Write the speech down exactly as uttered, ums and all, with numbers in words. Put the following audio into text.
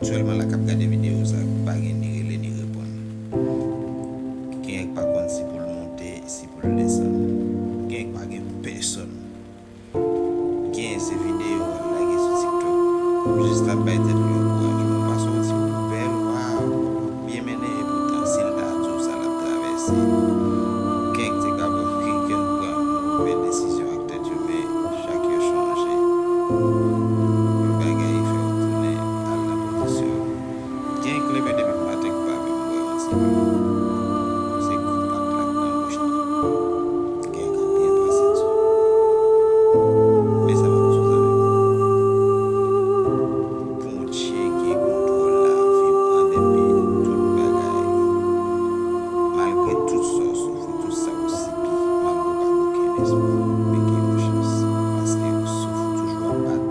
Aktyèlman la k ap gade videyo sa, pa gen ni rele ni reponn. Gen k pa konn si pou l monte, si pou l desann. Gen k pa gen pèsonn. Gen se videyo w ap lage sou TikTok. Jis l ap bay tèt ou yon kouraj. Ou pase yon ti bout bèl, waw, byen mennen, epoutan, si l ta di w sa l ap travèse. Gen k te ka pran, gen k pran move desizyon ak tèt yo, men chak yo chanje.